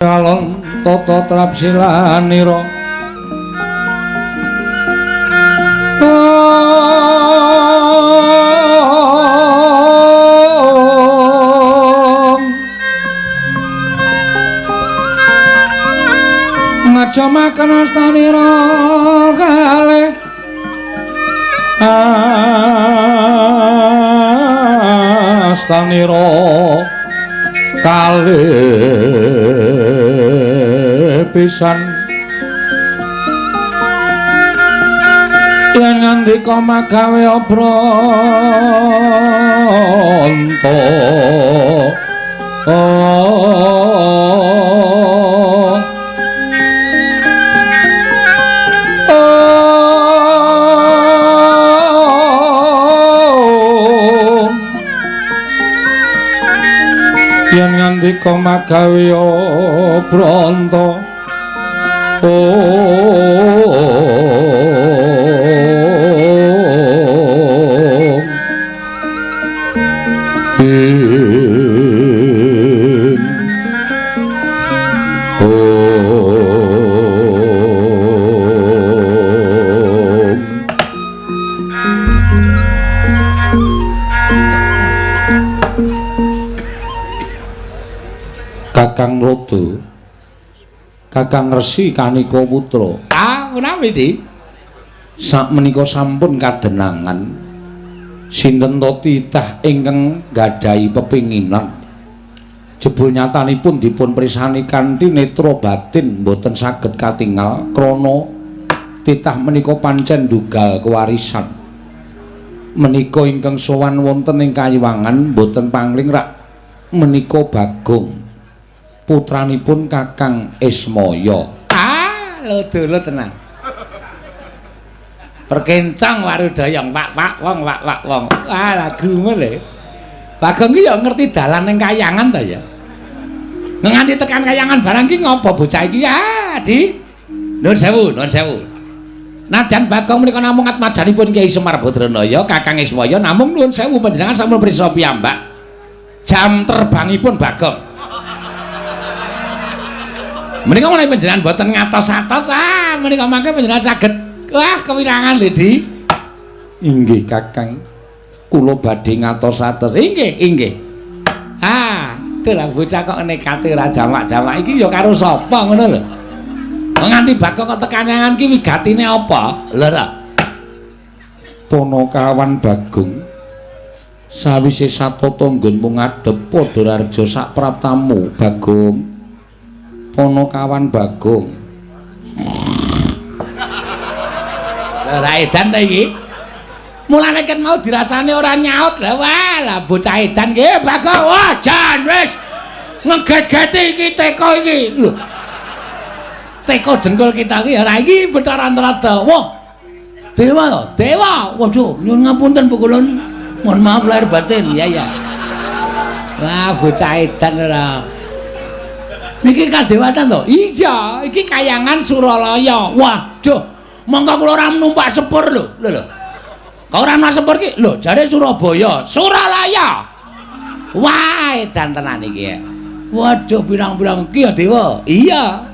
Alon tata trapsilanira. Ngaja makan astanira kalih astanira kalih pisan yen ngandika magawe obranta. Yen ngandika magawe obranta. Kakang Rodo, Kakang Resi Kanika Putra. Ah, menawi, Dik? Sakmenika sampun kadenangan sinten to titah ingkang nggadahi pepinginan. Jebul nyatanipun dipun prisani kanthi netra batin mboten saged katingal krana titah menika pancen ndugal kewarisan. Menika ingkang sowan wonten ing kayiwangan mboten pangling rak menika Bagong, putranipun Kakang Ismaya. Ah, lho tenan. Perkencang warudayang pak-pak wong wak-wak wong. Ah, lagumu lho. Bagong ki ya ngerti dalan ning kayangan ta ya. Nganti tekan kayangan barang ki ngopo bocah iki? Ah, Di. Nuwun sewu, nuwun sewu. Nadyan Bagong menika namung atmajanipun Kyai Semar Badranaya, Kakang Ismaya, namung nuwun sewu panjenengan sampun prisa piyambak. Jam terbangipun Bagong. Menika menawi panjenengan boten ngatos-atos, ah menika mangke panjenengan saged wah kewirangan lho, Di. Inggih, Kakang. Kula badhe ngatos-atos. Inggih, inggih. Ah, lha bocah kok nekate ora jamak-jamak iki ya karo sapa ngono lho. Nganti Bagong kok tekan ki wigatine apa? Lho ta. Ponokawan Bagong sawise satata nggonmu ngadhep padha raja sak praptamu Bagong. Ponokawan Bagong. Lah edan ta iki? Mulane ket mau dirasane ora nyaut. Lah wah, lah bocah edan ki Bagong. Wah, jan wis ngeget-geti iki teko iki. Lho. Teko dengkul kita iki ora iki Bathara Antarada. Wah. Dewa to? Dewa. Waduh, nyuwun ngapunten Pukulun. Mohon maaf lahir batin. Ya ya. Wah, bocah edan ora. Niki kadewatan to? Iya, iki kayangan Suralaya. Waduh, mongko kula ora numpak sepur lho. Lho lho. Kok ora numpak sepur ki? Lho, jare Surabaya. Suralaya. Wah, edan tenan iki. Waduh, pirang-pirang iki ya dewa. Iya.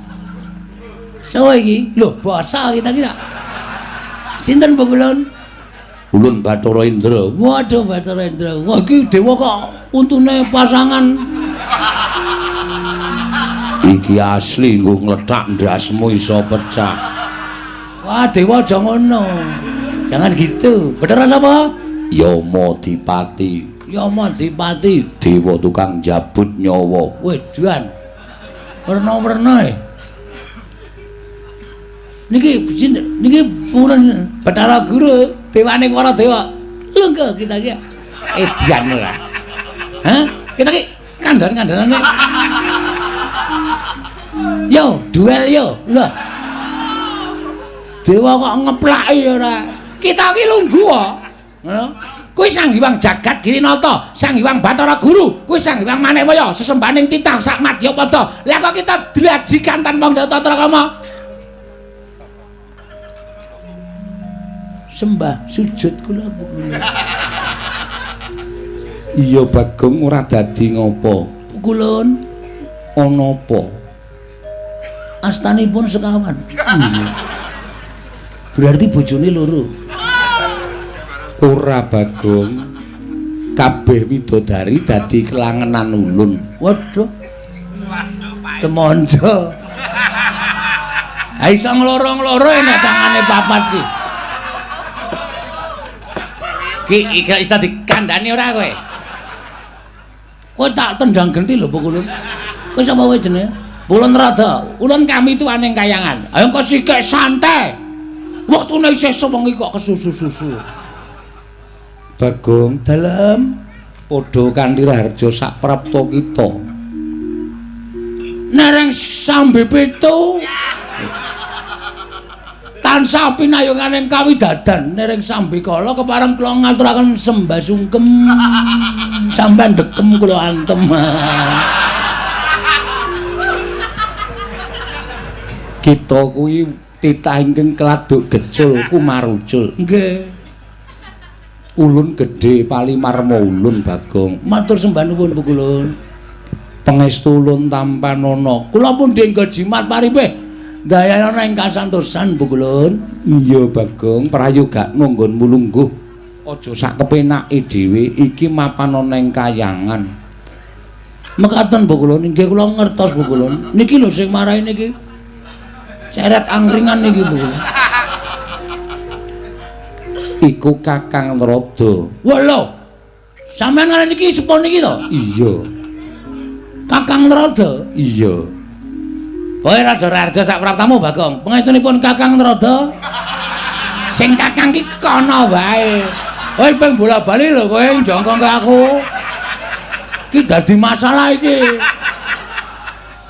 Sawa iki? Lho, basa kita iki. Sinten Pukulun? Ulun Bathara Indra. Waduh, Bathara Indra. Wah, iki dewa kok untune pasangan. Iki asli nggo nglethak ndasmu iso pecah. Wah, dewa aja ngono. Jangan gitu. Bathara sapa? Yama Dipati. Yama Dipati, dewa tukang jabut nyawa. Wedan. Werna-werna e. Niki niki purun Bathara Guru, dewane para dewa. Lho kita iki edian ora. Hah? Kita iki kandhan-kandhanane. Yo, duel yo. Lho. Dewa kok ngeplaki ora. Kita iki lungguh kok. Ngono. Kuwi Sang Hyang Jagat Girinata, Sang Hyang Bathara Guru, kuwi Sang Hyang Manekwaya, sesembahaning titah sak madyapada. Lah kok kita dilajikan tanpa tata krama? Sembah sujud kula Pukulun. Iya Bagong ora dadi ngopo. Pukulun ana apa? Astanipun sekawan. Iya. Berarti bojone loro. Ora Bagong. Kabeh widodari dadi kelangenan ulun. Waduh. Temonjo. Ha iso ngloro-ngloro nek tangane papat ki. Ki iki iso dikandhani ora kowe? Kowe tak tendang genti lho Pukulun. Kowe sapa kowe jenenge? Pulun Rada. Ulun kami itu aneng kayangan. Ayo kok sikek santai. Wektune isih sewengi kok kesusu-susu. Bagong dalem padha kanthi raharja sak prapta kita. Nereng sambe pitu. Tansah pinayunganing kawidadan nereng sambikala kepareng kula ngaturaken sembah sungkem. Sampeyan dekem kula antem. Kita kuwi titah ingkang keladuk gecul kumarucul. Nggih. Ulun gedhe palimarma ulun Bagong. Matur sembah nuwun Pukulun. Pangestu ulun tampanana. Kula pun denggo jimat paripih. Dayana ing kasantosan Pukulun. Iya Bagong, prayogakno nggonmu lungguh. Aja sak kepenake dhewe, iki mapan ana ing kayangan. Mekaten Pukulun, inggih kula ngertos Pukulun. Niki lho sing marai niki. Ceret angkringan niki Pukulun. Iku Kakang Narada. Wah lho. Sampeyan ngene niki sepo niki to? Iya. Kakang Narada? Iya. Kowe rada raharja sak praptamu Bagong. Pangestunipun Kakang Narada. Sing kakang ki kono wae. Kowe ping bola-bali lho kowe njongkong ke aku. Ki dadi masalah iki.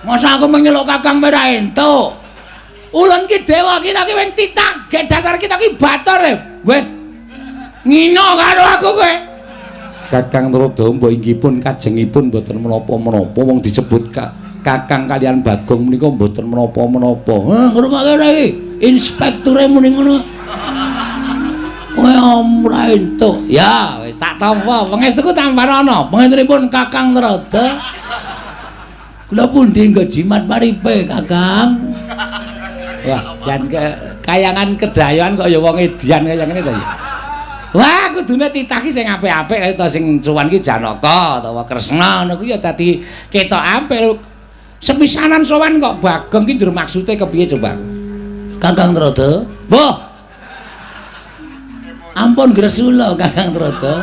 Masa aku menyeluk kakang ora entuk. Ulun ki dewa kita ki wing titah, gek dasar kita ki bator e. Weh. Ngino karo aku kowe. Kakang Narada mbok inggih pun kajengipun mboten menapa-menapa wong disebut Kakang kalian Bagong menika mboten menapa-menapa. Heh, ngrungokke ora iki? Inspekture muni ngono. Kowe ora entuk. Ya, wis tak tampa. Pangestuku tampanana. Pangestunipun Kakang Narada. Kula pundi nggo jimat paripe, Kakang? Wah, jan kayangan kedayoan kok ya wong edian kaya ngene to ya. Wah, kudune titah ki sing apik-apik kaya ta sing cuwan ki Janaka utawa Kresna ngono kuwi ya dadi ketok apik. Sepisanan sowan kok Bagong ki njur maksude kepiye coba? Kakang Narada. Mbah. Ampun gresula Kakang Narada.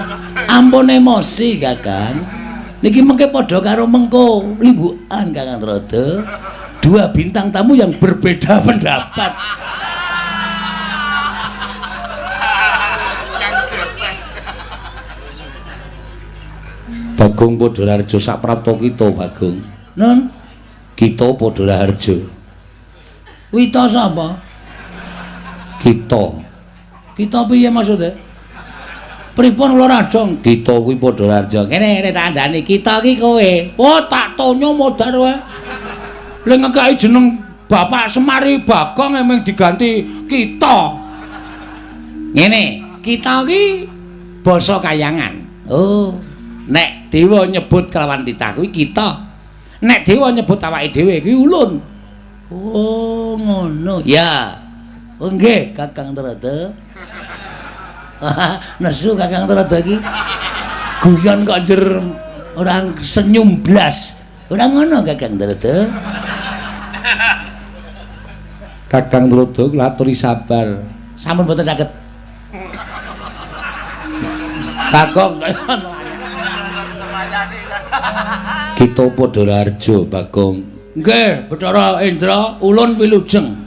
Ampun emosi Kakang. Niki mengke padha karo mengko limbukan Kakang Narada. Dua bintang tamu yang berbeda pendapat. Bagong padha raharja sak prapta kita Bagong. Nun, kita padha raharja. Wita sapa? Kita. Kita piye maksude? Pripun kula radong? Kita kuwi padha raharja. Kene tak kandhani, kita ki kowe. Oh, tak tonyo modar wae. Le ngekeki jeneng Bapak Semari Bagong emeng diganti kita. Ngene, kita ki basa kayangan. Oh, nek dewa nyebut kelawan titah kuwi kita. Nek dewa nyebut awake dhewe kuwi ulun. Oh, ngono. Ya. Oh nggih, Kakang Narada. Nesu Kakang Narada iki. Guyon kok njer ora senyum blas. Ora ngono Kakang Narada. Kakang Narada kula aturi sabar. Sampun boten saged. Bagong saya kita padha raharja Bagong. Nggih, Bathara Indra, ulun wilujeng.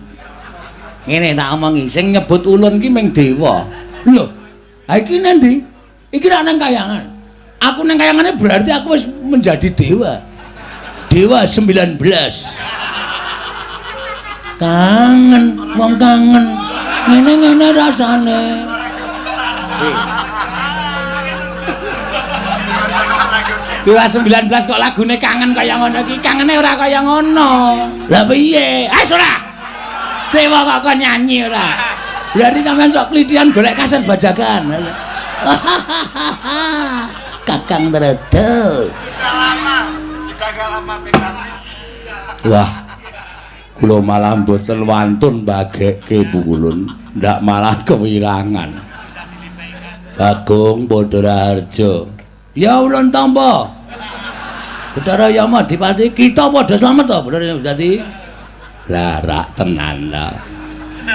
Ngene tak omongi, sing nyebut ulun ki ming dewa. Lho, ha iki nang ndi? Iki rak nang kayangan. Aku nang kayangane berarti aku wis menjadi dewa. Dewa 19. Kangen, wong kangen. Ngene-ngene rasane. Dewa 19 kok lagune kangen kaya ngono iki. Kangene ora kaya ngono. Lah piye? Ah ora. Dewa kok kon nyanyi ora. Berarti sampean sok klithian golek kaset bajakan. Kakang Narada. Sudah lama, sudah lama PKB. Wah. Kula malah mboten wantun bagekke Pukulun, ndak malah kewirangan. Bagong Bathara Harja. Ya ulun tampa. Bathara Yama Dipati, kita padha slamet to Bathara Yama Dipati. Lah rak tenan ta.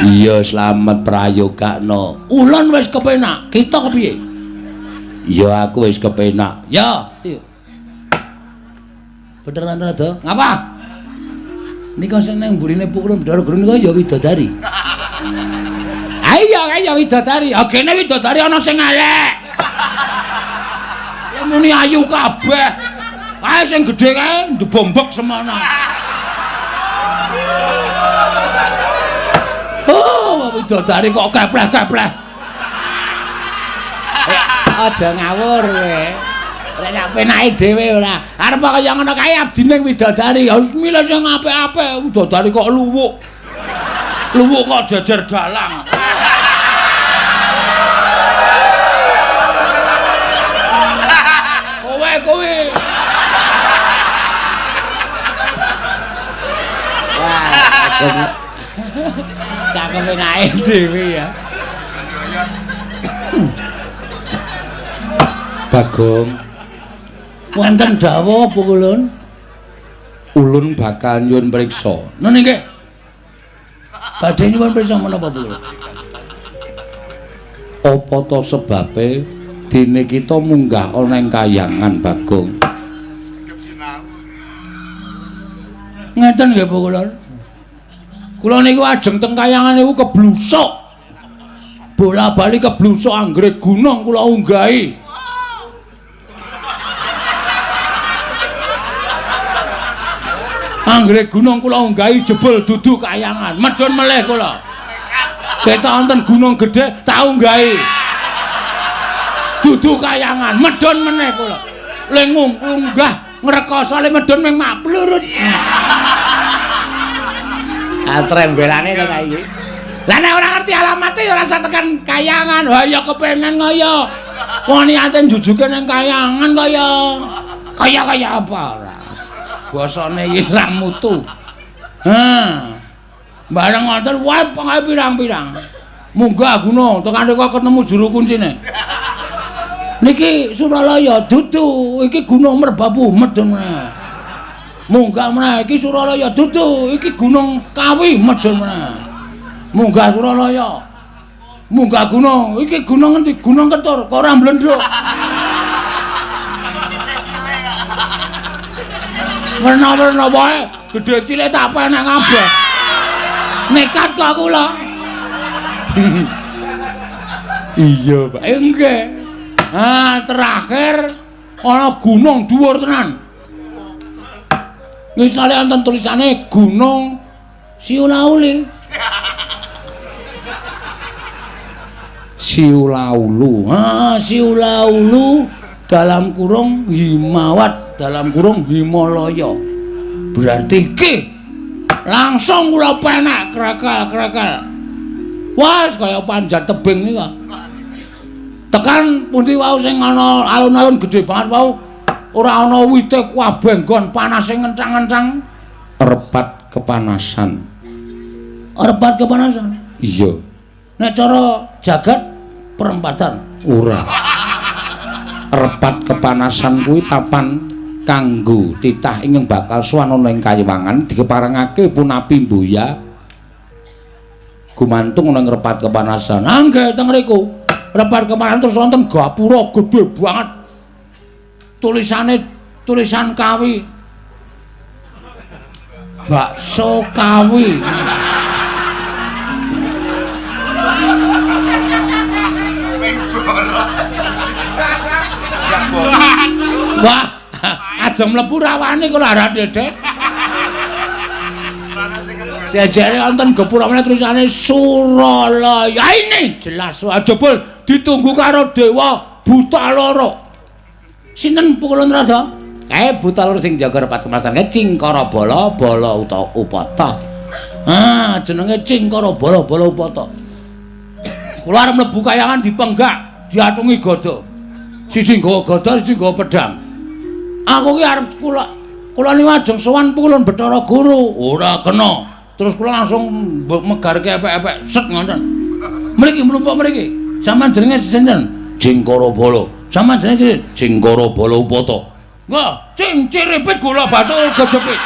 Iya slamet prayogakno. Ulun wis kepenak, kita kepiye? Ya aku wis kepenak. Ya. Bathara Antarada, ngapa? Nika sing nang mburine Pukulun Bathara Guru nika ya widodari. Ayo ayo widodari. Ah kene widodari ana sing elek. Ya muni ayu kabeh. Kae sing gedhe kae ndebombok semono. Oh, widodari kok kepleh-kepleh. Aja ngawur kowe. Nek sak penake dhewe ora. Arep kaya ngono kae abdine widodari. Ya wis milih sing apik-apik. Widodari kok luwuk. Luwuk kok jejer dalang. Kowe kowe. Wah, sak penake dhewe ya. Bagong. Wonten dawuh apa ulun? Ulun bakal nyuwun priksa. Nene nggih. Badhe nyuwun priksa menapa Pukulun? Apa ta sebabe dene kita munggah ana ing kayangan Bagong? Ngeten nggih Pukulun. Kula niku ajeng teng kayangan niku keblusuk. Bola-bali keblusuk anggere gunung kula unggahi. Anggere gunung kula unggahi jebul dudu kayangan, medhun melih kula. Ketok wonten gunung gedhe tak unggahi. Dudu kayangan, medhun meneh kula. Le ngunggah ngrekoso le medhun ming maplurut. Ah trembelane to ta iki. Lah nek ora ngerti alamate ya ora usah tekan kayangan. Wah ya kepengen kaya. Wong niate njujuke ning kayangan kaya. Kaya-kaya apa ora. Basane iki ra mutu. Ha. Bareng wonten wae pengae pirang-pirang. Munggah gunung tekan rika ketemu juru kuncine. Niki Suralaya dudu, iki Gunung Merbabu medhun meneh. Munggah meneh iki Suralaya dudu, iki Gunung Kawi medhun meneh. Munggah Suralaya. Munggah gunung, iki gunung endi? Gunung Ketur, kok ora mblendhuk. Werna-werna wae, gedhe cilik tak penek kabeh. Nekat kok kula. Iya, Pak. Nggih. Ah, terakhir ana gunung dhuwur tenan. Misale wonten tulisane Gunung Siulauli. Siulaulu. Ha, Siulaulu dalam kurung Himawat, dalam kurung Himalaya. Berarti iki langsung kula penek krekel-krekel. Wah, kaya panjat tebing iki kok. Tekan pundi wau sing ana alun-alun gedhe banget wau, ora ana wite kabeh nggon panase ngenthang-ngenthang. Repat kepanasan. Repat kepanasan? Iya. Nek cara jagat perempatan? Ora. Repat kepanasan kuwi papan kanggo titah ingkang bakal sowan ana ing kayiwangan dikeparengake punapi mbuya gumantung ana ing repat kepanasan. Ah nggih teng mriku. Repat kepanasan terus wonten gapura gedhe banget. Tulisane tulisan Kawi. Bakso Kawi. Wah, aja mlebu rawane kula arah dedek. Jejere wonten gapura meneh tulisane Suralaya. Ini jelas jebul ditunggu karo dewa buta loro. Sinten Pukulun Rada? Kae buta loro sing jaga repat kepanasan Cingkara Bala Bala utawa Upata. Ah, jenenge Cingkara Bala Bala Upata. Kula arep mlebu kayangan dipenggak, diatungi gada. Siji nggawa gada, siji nggawa pedhang. Aku ki arep kula niku ajeng sowan Pukulun Bathara Guru. Ora kena. Terus kula langsung megarke efek-efek set ngoten. Mriki mlumpuk mriki. Sampeyan jenenge sinten? Jingkara Bala. Sampeyan jenenge sinten? Jingkara Bala Upata. Wah, cing ciripit gula batu gejepit.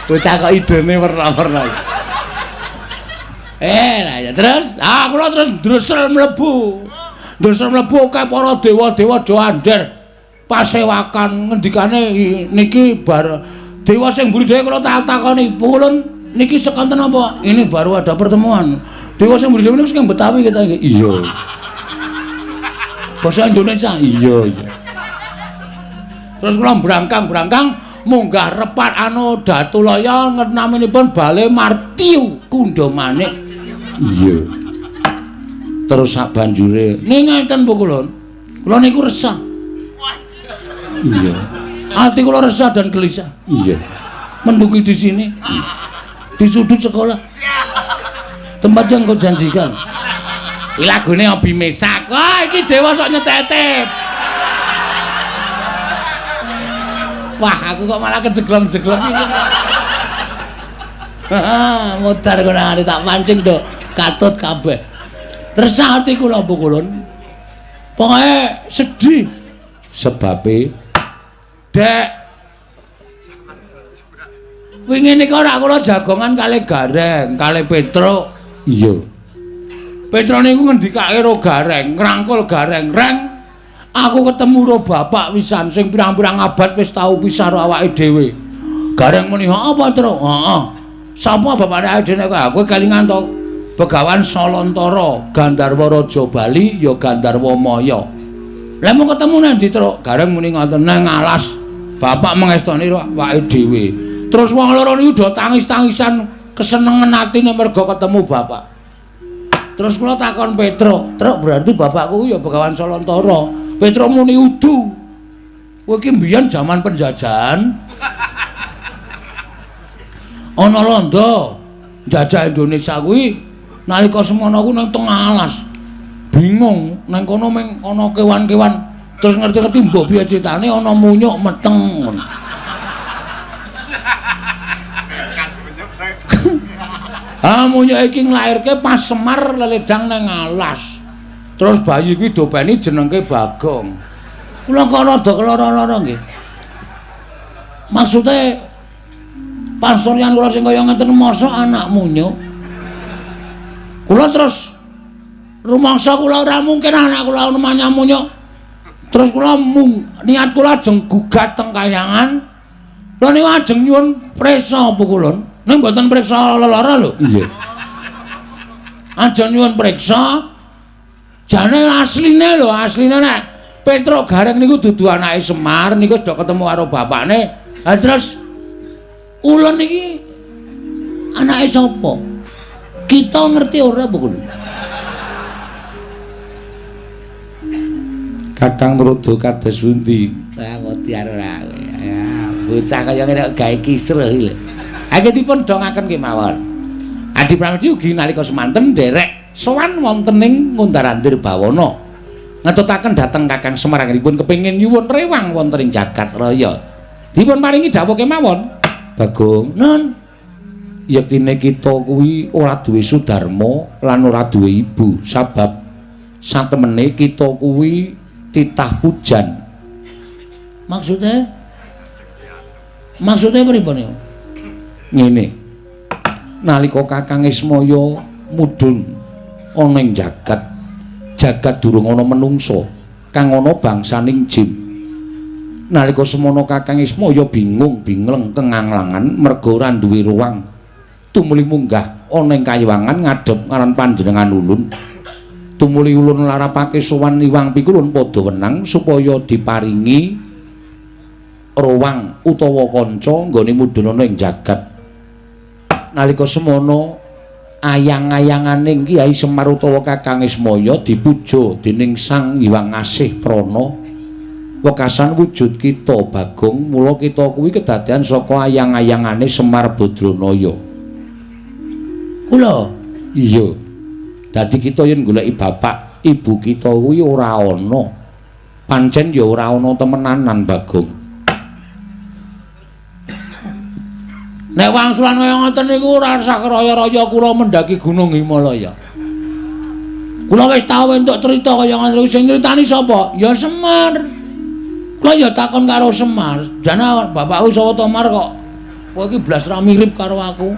Bocah kok idene werna-werna. Lah ya terus, kula terus ndresel mlebu. Ndresel mlebu akeh para dewa-dewa do andher. Pasewakan ngendikane niki bar dewa sing mburi dhewe kula tak takoni, "Pulun niki sekonten apa?" Ini baru ada pertemuan. Dewa sing mburi dhewe niku sing Betawi kita iki. Iya. Basa Indonesia. Iya, iya. Terus kula brangkang-brangkang munggah repat anu Datulaya naminipun Bale Martiu Kundha Manik. Iya. Terus sak banjure ning ngeten Bu Kulon. Kula niku resah. Iya. Ati kula resah dan gelisah. Iya. Menduki di sini. Di sudut sekolah. Tempat yang kau janjikan. Iki lagune Obi Mesak. Wah, iki dewa sok nyetetep. Wah, aku kok malah kejeglong-jeglong iki. Modar kono tak pancing do katut kabeh. Resah ati kula Bu Kulon. Pokoke sedih. Sebabe Dek wingi nika ora kula jagongan kalih Gareng, kalih Petruk. Iya. Petruk niku ngendikake ro Gareng, ngrangkul Gareng, "Reng, aku ketemu ro bapak wisan sing pirang-pirang abad wis tau pisah ro awake dhewe." Gareng muni, "Apa, Truk?" "Heeh." "Sapa bapake awake dhewe nek kowe kelingan to?" Begawan Salantara, Gandharwa Raja Bali ya Gandharwa Maya. Lah mau ketemu nang ndi, Truk? Gareng muni ngoten, "Nang alas." Bapak mengestoni ro awake dhewe. Terus wong loro niku do tangis-tangisan kesenengan atine mergo ketemu bapak. Terus kula takon Petruk, "Truk, berarti bapakku ya Begawan Salantara." Petruk muni, "Udu. Kowe iki mbiyen jaman penjajahan ana londo njajah Indonesia kuwi nalika semono kuwi nang tengah alas. Bingung nang kono mung ana kewan-kewan. Terus ngerti-ngerti mbok piye critane ana munyuk meteng." Ah, munyuk iki nglairke pas Semar leledang nang alas. Terus bayi kuwi dopeni jenengke Bagong. Kula kok rada keloro-loro nggih. Maksude pasuryan kula sing kaya ngeten mosok anak munyuk. Kula terus rumangsa kula ora mungkin anak kula namanya munyuk. Terus kula niat kula ajeng gugat teng kayangan. Kula niku ajeng nyuwun priksa Bu Kulon. Ning mboten priksa lelara lho. Iya. Ajeng nyuwun priksa. Jane asline lho, asline nek Petruk Gareng niku dudu anake Semar niku do ketemu karo bapakne. Ha terus ulun niki anake sapa? Kita ngerti ora Bu Kulon? Kakang Mruda kados pundi? Ah, modiar ora kowe. Ya, bocah kaya ngene kok gawe kisruh iki lho. Iki dipun dongaken kemawon. Adi Pramesti ugi nalika semanten nderek sowan wonten ing Ngundar-andir Bawana. Ngetutaken dhateng Kakang Semar anggenipun kepengin nyuwun rewang wonten ing jagat raya. Dipun paringi dawuh kemawon. Bagong, nun. Yektine kita kuwi ora duwe sudarma lan ora duwe ibu sabab satemene kita kuwi titah pujan. Maksudnya? Maksudnya pripun niku? Ngene. Nalika Kakang Ismaya mudhun ana ing jagat, jagat durung ana menungsa kang ana bangsaning jin. Nalika semono Kakang Ismaya bingung bingleng kenganglangan merga ora duwe ruang. Tumuli munggah ana ing kayiwangan ngadhep ngaran panjenengan ulun. Tumuli ulun larapake sowan Iwang Pikulun padha wenang supaya diparingi ruang utawa kanca nggone mudhun ana ing jagat. Nalika semono ayang-ayangane Kyai Semar utawa Kakang Ismaya dipuja dening Sang Hyang Asih Prana. Wekasan wujud kita Bagong, mula kita kuwi kedadean saka ayang-ayangane Semar Badranaya. Kula? Iya. Dadi kita yen goleki bapak, ibu kita kuwi ora ana. Pancen ya ora ana temenanan, Bagong. Nek wangsulan kaya ngoten niku ora usah raya-raya kula mendaki Gunung Himalaya. Kula wis tau entuk crita kaya ngoten niku, sing nyritani sapa? Ya Semar. Kula ya takon karo Semar, "Jane bapakku sapa to, Mar kok kowe iki blas ra mirip karo aku?"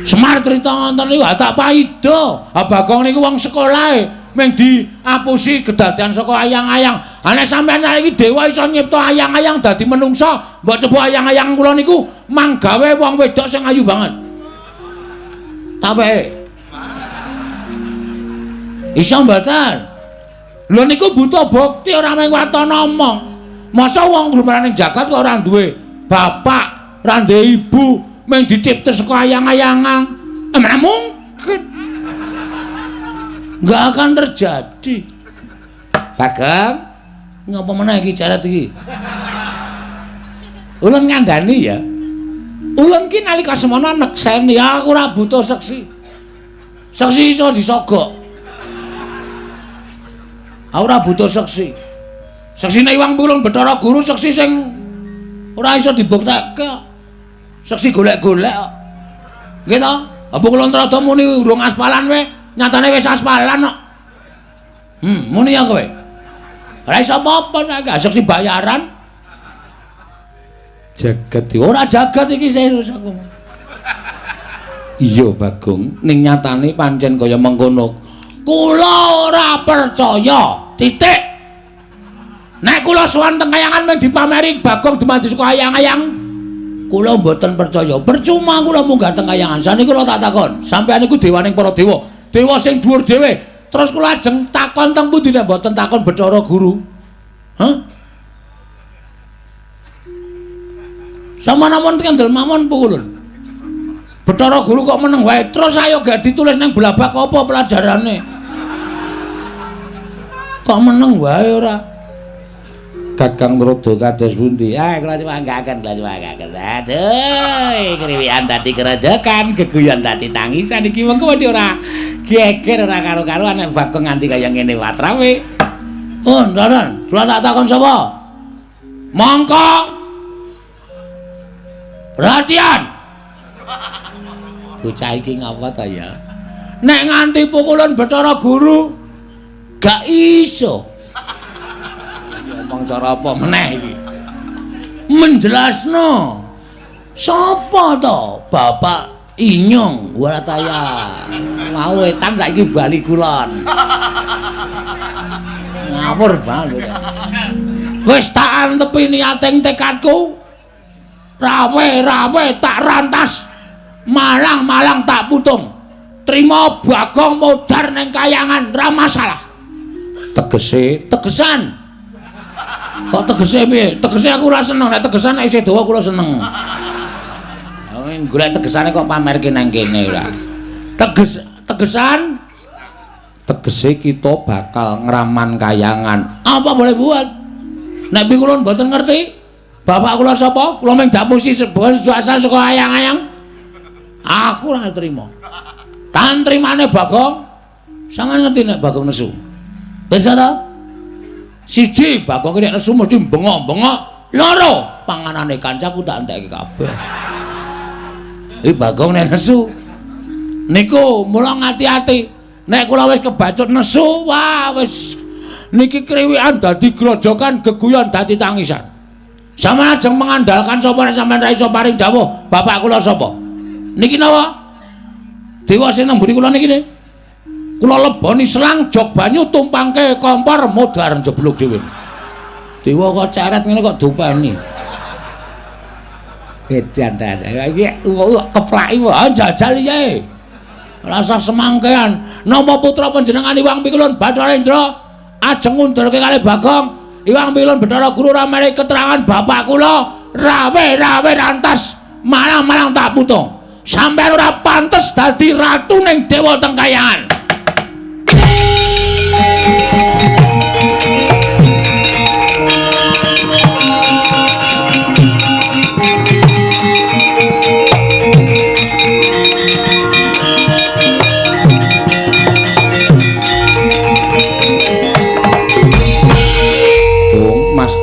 Semar crita ngoten niku tak paida. Ha Bagong niku wong sekolahe mung diapusi kedadean saka ayang-ayang. Ha nek sampeyan iki dewa iso nyipta ayang-ayang dadi menungsa, mbok coba ayang-ayang kula niku manggawe wong wedok sing ayu banget. Taweke. Iso mboten? Lho niku butuh bukti ora mung waton omong. Masa wong glumaran ning jagat kok ora duwe bapak, ora duwe ibu, mung dicipta saka ayang-ayangan. Mana mungkin. Enggak akan terjadi. Bagong, ngapa meneh iki jarat iki? Ulun ngandani ya. Ulun ki nalika semono nekseni aku ora butuh seksi. Seksi iso disogok. Aku ora butuh seksi. Seksine Iwang Pulung Bathara Guru seksi sing ora iso dibuktekke. Seksi golek-golek kok. Nggih to? Apa kula Trada muni urung aspalan we, nyatane wis aspalan kok. Muni ya kowe. Ora iso apa-apa nek gak seksi bayaran. Jagat ora jagat iki serius aku. Iya Bagong, ning nyatane pancen kaya mengkono. Kula ora percaya. Titik. Nek kula sowan teng kayangan mung dipameri Bagong dumadi saka ayang-ayang, kula mboten percaya. Percuma kula munggah teng kayangan. Saniki kula tak takon, sampeyan niku dewaning para dewa, dewa sing dhuwur dhewe. Terus kula ajeng takon teng pundi nek mboten takon Bathara Guru? Hah? Sama namon kendel mawon pukulun. Bathara Guru kok meneng wae. Terus ayo gak ditulis nang blabak apa pelajarane? Kok meneng wae ora? Gagang Trada kados pundi? Ah, kula nyuwanggaken, kula nyuwanggaken. Aduh, kriwikan dadi kerejekan, geguyon dadi tangisan iki mengko wedi ora geger ora karo-karuan nek Bagong nganti kaya ngene watrawe. Oh, ndaran, kula tak takon sapa? Mongko. Perhatian. Bocah iki ngapa ta ya? Nek nganti pukulan Bathara Guru gak iso. Omong cara apa meneh iki? Menjelasno. Sapa to Bapak Inyong Warataya? Mau wetan saiki bali kulon. Ngawur banget. Wis tak antepi niating tekadku. Rawe-rawe tak rantas. Malang-malang tak putung. Trima Bagong modar ning kayangan ra masalah. Tegese, tegesan. Kok tegese piye? Tegese aku ora seneng, nek tegesan nek isih dawa kula seneng. Golek tegesane kok pamerke nang kene ora. Tegesan tegese kita bakal ngraman kayangan. Apa boleh buat? Nek kula mboten ngerti, bapak kula sapa? Kula mung dapusi sebuah asal saka ayang-ayang. Aku ora trima. Tan trimane Bagong. Sampeyan ngerti nek Bagong nesu? Pirsa ta? Siji, Bagong nek nesu mesti bengok-bengok. Loro, panganane kancaku tak entekke kabeh. Iki Bagong nek nesu. Niku mula ngati-ati. Nek kula wis kebacut nesu, wah wis niki kriwikan dadi grojokan, geguyon dadi tangisan. Sampeyan ajeng mengandalkan sapa nek sampeyan ra iso paring dawuh, bapak kula sapa? Niki napa? Dewa sing nang mburi kula niki ne. Kula leboni selang jog banyu tumpangke kompor modar jeblok dhewe. Dewa kok ceret ngene kok dopeni. Edan ta. Iki keplaki wae jajal piye. Rasa semangkean. Napa putra panjenengan Iwang Pikulun Bathara Indra ajeng ngundurke kalih Bagong? Iwang Pikulun Bathara Guru ora menehi keterangan bapak kula rawe-rawe rantas malang-malang tak putung. Sampeyan ora pantes dadi ratu ning dewa teng kayangan.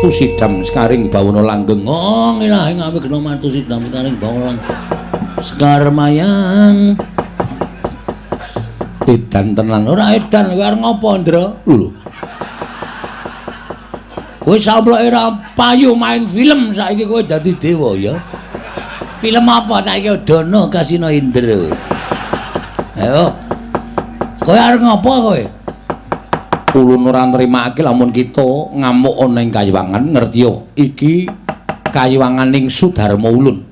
matu sidam sekaring bawana langgeng. Oh, ngilah ing awigna matu sidam sekaring bawana langgeng. Sekar mayang. Edan tenan. Ora edan kowe arep ngopo, Ndra? Lho. Kowe samploke ora payu main film saiki kowe dadi dewa ya. Film apa saiki Dono Kasino Indra. Ayo. Kowe arep ngopo kowe? Ulun ora nrimake lamun kita ngamuk ana ing kayiwangan, ngerti yo. Iki kayiwanganing Sudarma ulun.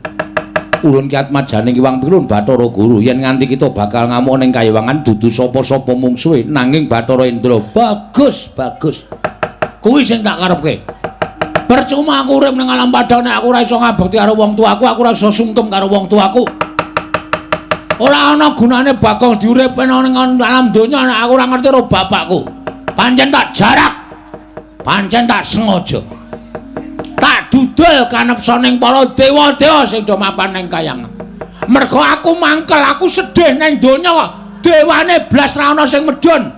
Ulun ki atmajaning Hyang Pilun Bathara Guru yen nganti kita bakal ngamuk ning kayiwangan dudu sapa-sapa mungsuhe nanging Bathara Indra. Bagus, bagus. Kuwi sing tak karepke. Percuma aku urip ning alam padang nek aku ora iso ngabekti karo wong tuaku, aku ora iso sungkem karo wong tuaku. Ora ana gunane Bagong diuripne ning alam donya nek aku ora ngerti karo bapakku. Pancen tak jarak. Pancen tak sengaja. Tak dudul kanepsaning para dewa-dewa sing do mapan ning kayangan. Mergo aku mangkel, aku sedih ning donya kok. Dewane blas ra ana sing medhun.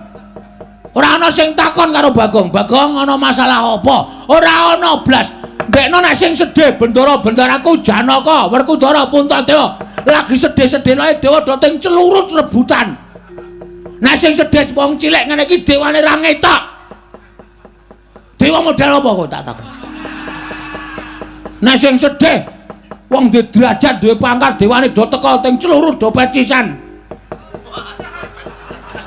Ora ana sing takon karo Bagong. Bagong ana masalah apa? Ora ana blas. Ndekno nek sing sedih bendara-bendaraku Janaka, Werkudara, Puntadewa lagi sedih-sedih lae dewa do teng celurut rebutan. Nek sing sedih wong cilik ngene iki dewane ra ngetok. Dewa model apa kok tak takon? Nek sing sedih wong duwe derajat, duwe pangkat, dewane do teka teng celurut do pecisan.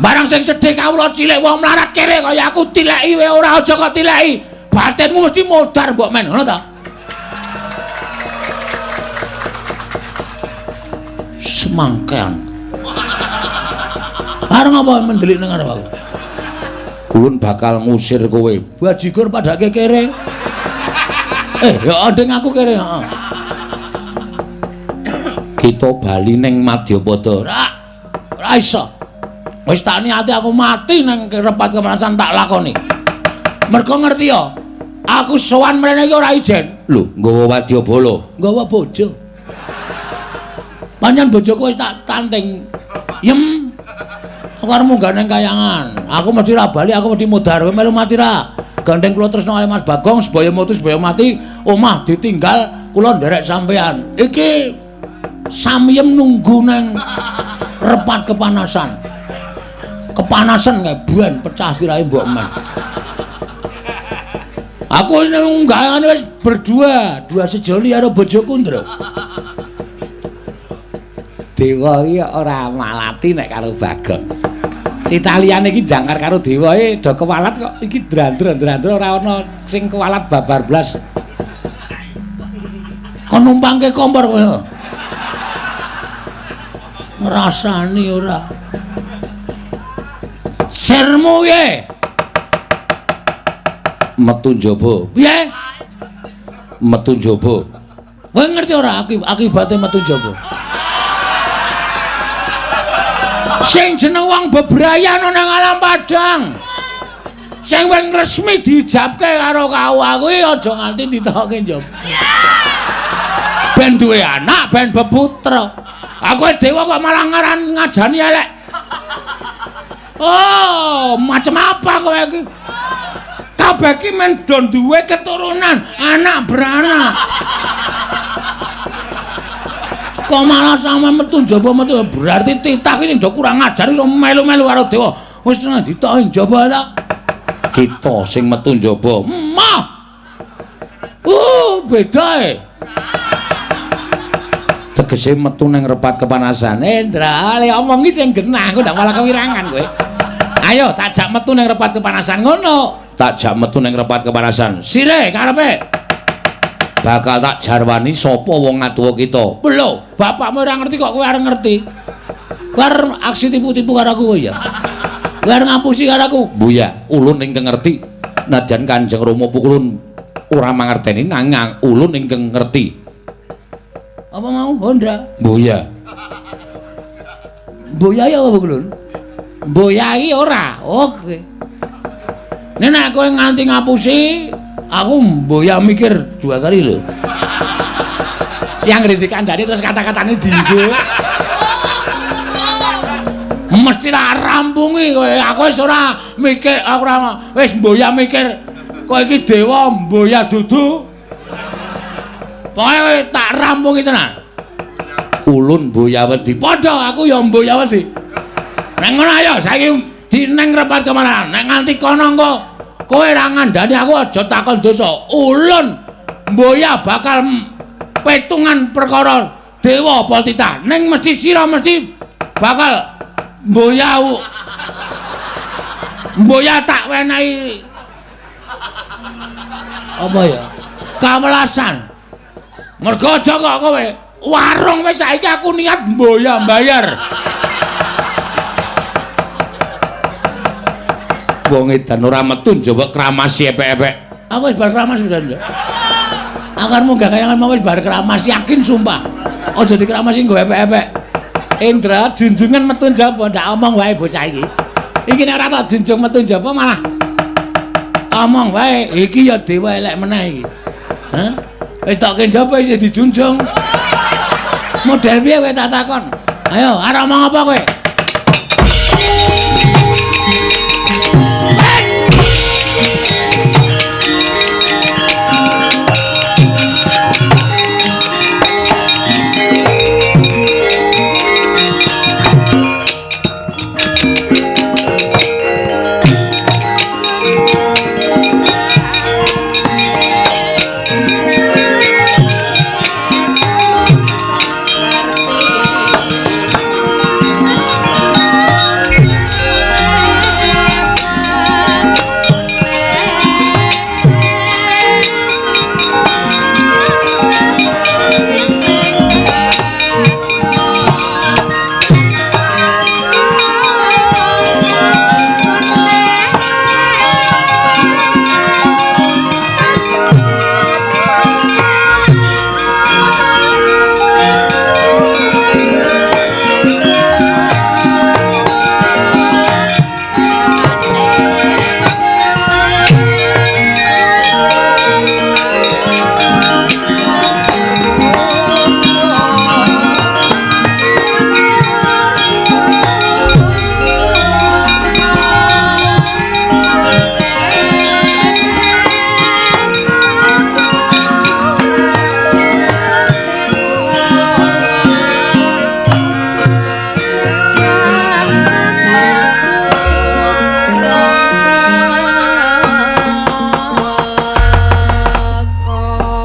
Barang sing sedih kawula cilik wong mlarat kere kaya aku tileki wae ora aja kok tileki. Batinmu mesti modar mbok men, ngono ta? Semangkean. Arep ngapa mendelik nang ngarep aku? Ulun bakal ngusir kowe. Bajigur padake kere. Ya nding aku kere, heeh. Kita bali ning Madyapada. Ora. Ora iso. Wis tak niati aku mati nang repat kepanasan tak lakoni. Mergo ngerti ya, aku sowan mrene iki ora ijen. Lho, nggawa wadyabala, nggawa bojo. Pancen bojoku wis tak tanting. Yem. Aku arep munggah nang kayangan. Aku mesti ra bali, aku mesti modar. Kowe melu mati ra? Gandeng kula tresna kali Mas Bagong, sebaya mutu sebaya mati, omah ditinggal kula nderek sampean. Iki samyem nunggu nang repat kepanasan. Kepanasan kae ben pecah sirahe mbok men. Aku nunggangane wis berdua, dua sejoli karo bojoku, Ndra. Dewa iki ora malati nek karo Bagong. Italiane iki jangkar karo dewa e do kewalat kok iki drandra-drandra ora ana sing kewalat babar blas. Kon numpangke kompor kowe. Ngrasani ora. Sirmu piye? Metu njaba. Piye? Metu njaba. Kowe ngerti ora akibate metu njaba? Sing jeneng wong bebrayan ana nang alam padang. Sing wis resmi diijabke karo KUA kuwi aja nganti ditokke njaba. Ben duwe anak, ben beputra. Aku dewa kok malah ngaran ngajani elek. Oh, macam apa kowe iki? Kabeh iki men do duwe keturunan, anak beranak. Kok malah sampean metu njaba metu berarti titah iki sing do kurang ajar iso melu-melu karo dewa. Wis ditoki njaba ta. Kita sing metu njaba. Mah. Beda e. Tegese metu nang repat kepanasan. Ndra, le omong iki sing genah, aku ndak malah kewirangan kowe. Ayo tak jak metu nang repat kepanasan ngono. Tak jak metu nang repat kepanasan. Sire karepe. Bakal tak jarwani sapa wong atuwa kita. Lho, bapakmu ora ngerti kok kowe arep ngerti. Kowe arep aksi tipu-tipu karo aku kowe ya. Kowe arep ngapusi karo aku. Mbuya, ulun ingkang ngerti. Najan Kanjeng Rama pukulun ora mangerteni nanging ulun ingkang ngerti. Apa mau Honda? Mbuya. Mbuya ya apa kulun? Mbuya iki ora. Oke. Nek nek kowe nganti ngapusi, aku mbuya mikir dua kali lho. Yang ngriti kandhane terus kata-katane dienggo. Mesti tak rampungi kowe. Aku wis ora mikir, aku ora wis mbuya mikir. Kok iki dewa mboya dudu. Pokoke tak rampungi tenan. Ulun mboya wedi. Padha aku ya mboya wedi. Nek ngono ayo saiki dineng repat kemana? Nek nganti kono engko kowe ora ngandani aku aja takon dosa. Ulun mboya bakal petungan perkara dewa apa titah. Ning mesti sira mesti bakal mboya mboya tak wenehi apa ya? Kawelasan. Mergo aja kok kowe warung wis saiki aku niat mboya mbayar. Wong edan ora metu njaba kramasi epek-epek. Aku wis bar kramas pisan ya. Akan munggah kayangan mau wis bar kramas yakin sumpah. Aja dikramasi nggo epek-epek. Indra junjungan metu njaba ndak omong wae bocah iki. Iki nek ora tak junjung metu njaba malah omong wae. Iki ya dewa elek meneh iki. Hah? Wis tokke njaba isih dijunjung. Model piye kowe tak takon? Ayo, arep omong apa kowe?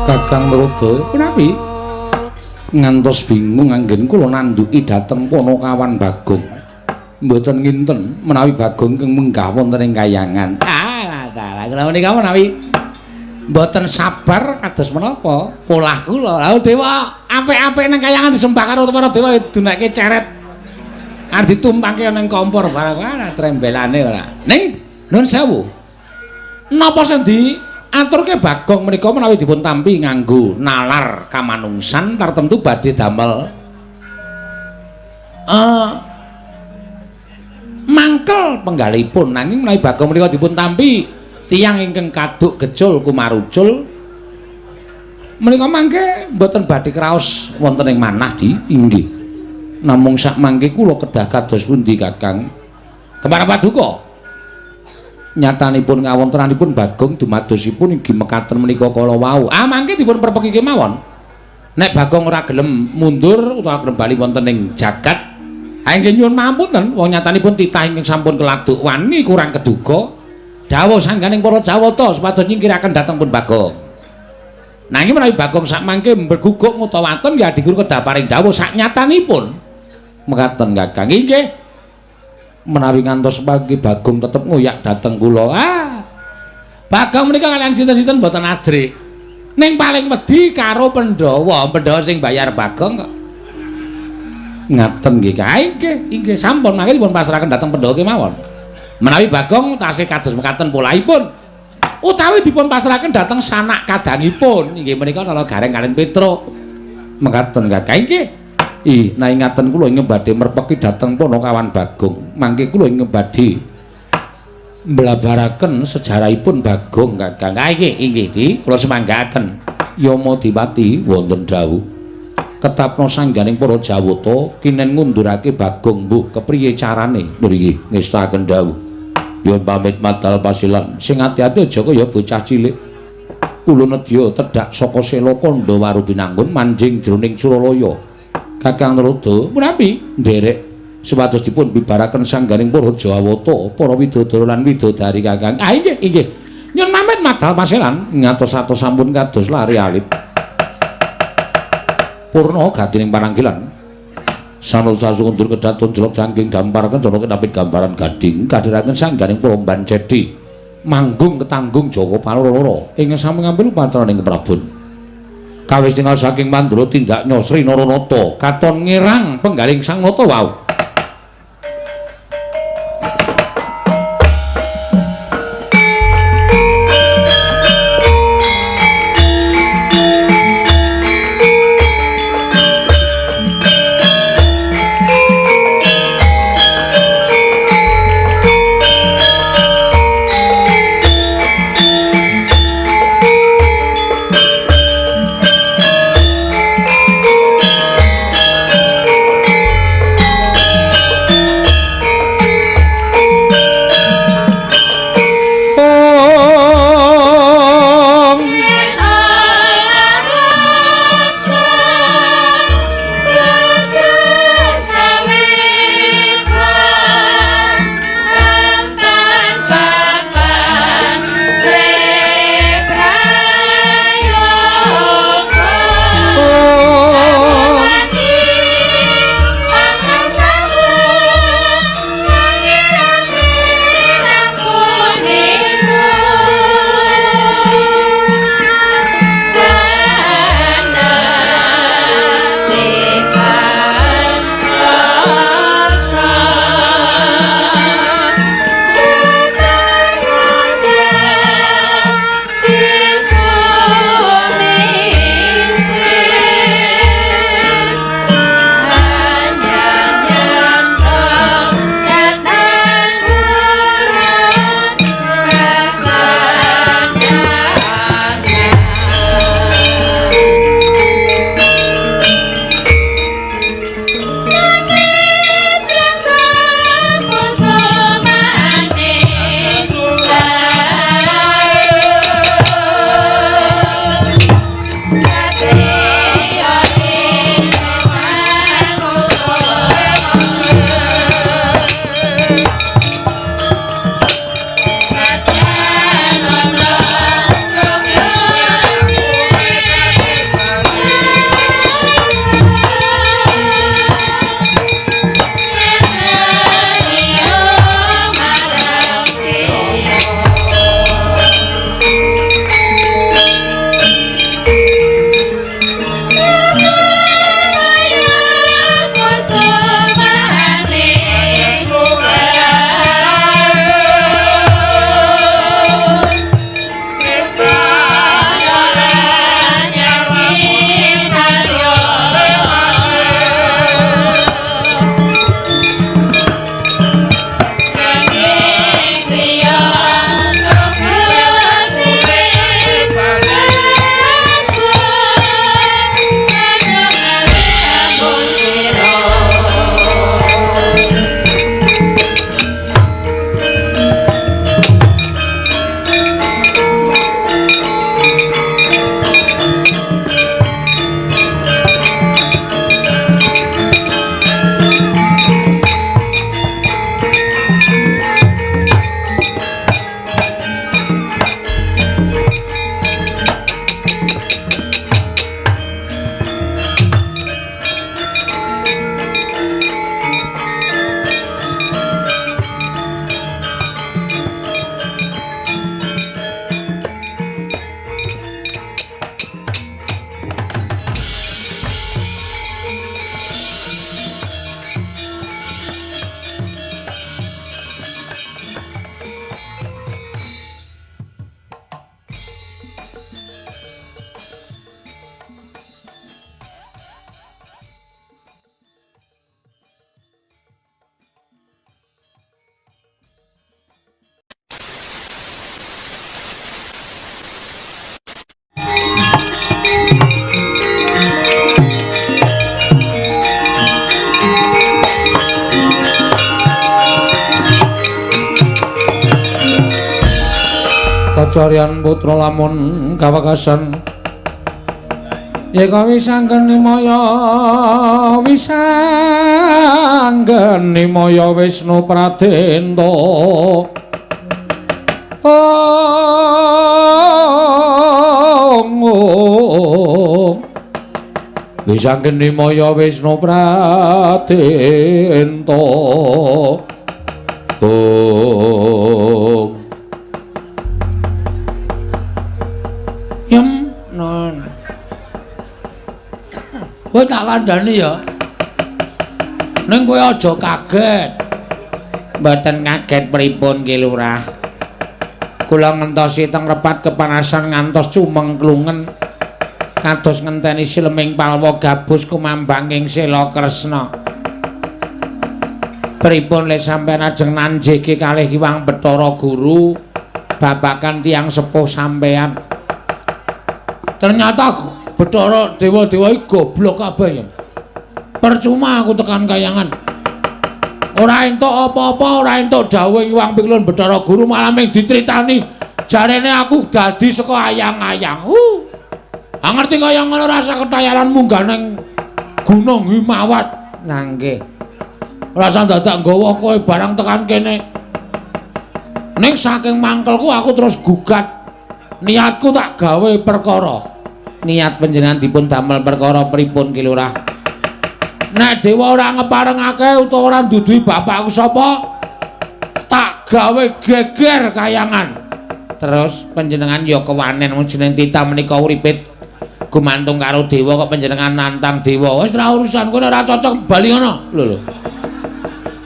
Kakang Mruda punapi ngantos bingung anggen kula nandhuki dhateng Panakawan Bagong. Mboten nginten menawi Bagong ingkang munggah wonten ing kayangan. Ah, dalah kula menika menawi mboten sabar kados menapa polah kula. Lha dewa apik-apik nang kayangan disembah karo para dewa dunake ceret. Arep ditumpangke nang kompor barang ora trembelane ora. Ning nuwun sewu. Napa sing di aturke Bagong menika menawi dipun tampi nganggo nalar kamanungsan tartemtu badhe damel mangkel penggalipun, nanging menawi Bagong menika dipun tampi tiyang ingkang kaduk gecul kumarucul menika mangke mboten badhe kraos wonten ing manah di inggih. Namung sak mangke kula kedah kados pundi Kakang? Kemana paduka? Nyatanipun ngawontenanipun Bagong dumadosipun inggih mekaten menika kala wau. Ah mangke dipun perpeki kemawon. Nek Bagong ora gelem mundur utawa gelem bali wonten ing jagat, ha inggih nyuwun pangapunten, wong nyatanipun titah ingkang sampun keladuk wani kurang keduga. Dawuh sangganing para Jawata supados nyingkiraken dhateng pun Bagong. Nanging menawi Bagong sak mangke mbeguguk ngutawaten ya adigur kedah paring dawuh sak nyatanipun. Mekaten Kakang. Inggih. Menawi ngantos pagi Bagong tetep ngoyak dhateng kula. Ah. Bagong menika kalian sinten-sinten mboten ajrih. Ning paling wedi karo Pandhawa, Pandhawa sing bayar Bagong kok. Ngaten nggih, Kak. Inggih, inggih sampun mangke dipun pasrahaken dhateng Pandhawa kemawon. Menawi Bagong tasih kados mekaten polahipun utawi dipun pasrahaken dhateng sanak kadangipun inggih menika Nala Gareng kaliyan Petruk. Mekaten Kakang. Inggih. Ih, nah ingaten kula ingkang badhe merpeki dhateng Panakawan Bagong. Mangke kula ingkang badhe mblabaraken sejarahipun Bagong Kakang. Ah inggih, inggih di kula semanggaken. Yama Dipati wonten dawuh. Ketapna sangganing para Jawata kinen ngundurake Bagong mbuh kepriye carane? Nggih, ngestakaken dawuh. Nyuwun pamit madal pasilan. Sing ati-ati aja kaya bocah cilik. Kula nedya tedhak saka Sela Kandha Waru Binanggun manjing jroning Suralaya. Kakang Narada menawi nderek supados dipun bibaraken sangganing para Jawata, para widodara lan widodari Kakang. Ah inggih, inggih. Nyuwun pamit madal pasilan ngatos-atos sampun kados lari alit. Purna gatining pananggilan. Sanul sasundur kedaton jelok cangking dampar kencana kenapit gambaran gading kadhiraken sangganing Puromban Cedi manggung ketanggung Jaka Paloro ing sami ngambil upacaraning Prabon kawis tinggal saking Mandura tindak Nyosri Naranata katon ngirang penggaling Sang Nata wau. Kacaryan putra lamun kawekasan yeka wisanggeni maya wisanggeni maya Wisnu Pradenta. Om wisanggeni maya Wisnu Pradenta. Om Yem non. Kowe tak kandhani ya. Ning kowe aja kaget. Mboten kaget pripun Ki Lurah? Kula ngentosi teng repat kepanasan ngantos cumengklungen. Kados ngenteni sileming palwa gabus kumambanging Sela Kresna. Pripun le sampeyan ajeng nanjiki kalih Hyang Bathara Guru babakan tiyang sepuh sampeyan? Ternyata Bathara dewa-dewa iki goblok kabeh ya. Percuma aku tekan kayangan. Ora entuk apa-apa, ora entuk dawuh Hyang Piklun Bathara Guru malah mung dicritani jarene aku dadi saka ayang-ayang. Ah ngerti kaya ngono rasa ketayaran munggah nang Gunung Himawat. Lah nggih. Rasa dadak nggawa kowe barang tekan kene. Ning saking mangkelku aku terus gugat. Niatku tak gawe perkara. Niat panjenengan dipun damel perkara pripun Ki Lurah? Nek dewa ora ngeparengake utawa ora nduduhi bapakku sapa, tak gawe geger kayangan. Terus panjenengan ya kewanen wong jeneng titah menika uripe gumantung karo dewa kok panjenengan nantang dewa. Wis ora urusan kowe ora cocok bali ngono. Lho lho.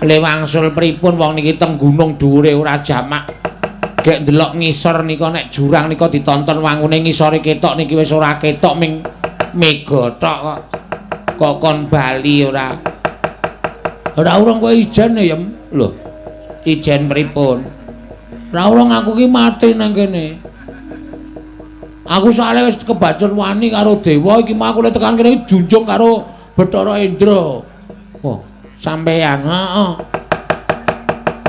Le wangsul pripun wong niki teng gunung dhuwure ora jamak. Gek ndelok ngisor nika nek jurang nika ditonton wangune ngisore ketok niki wis ora ketok ming mega tok kok. Kok kon bali ora. Ora urung kowe ijen ya, Yem. Lho. Ijen pripun? Ora urung aku ki mati nang kene. Aku soalé wis kebacut wani karo dewa iki mau aku tekan kene junjung karo Bathara Indra. Oh, sampeyan. Heeh.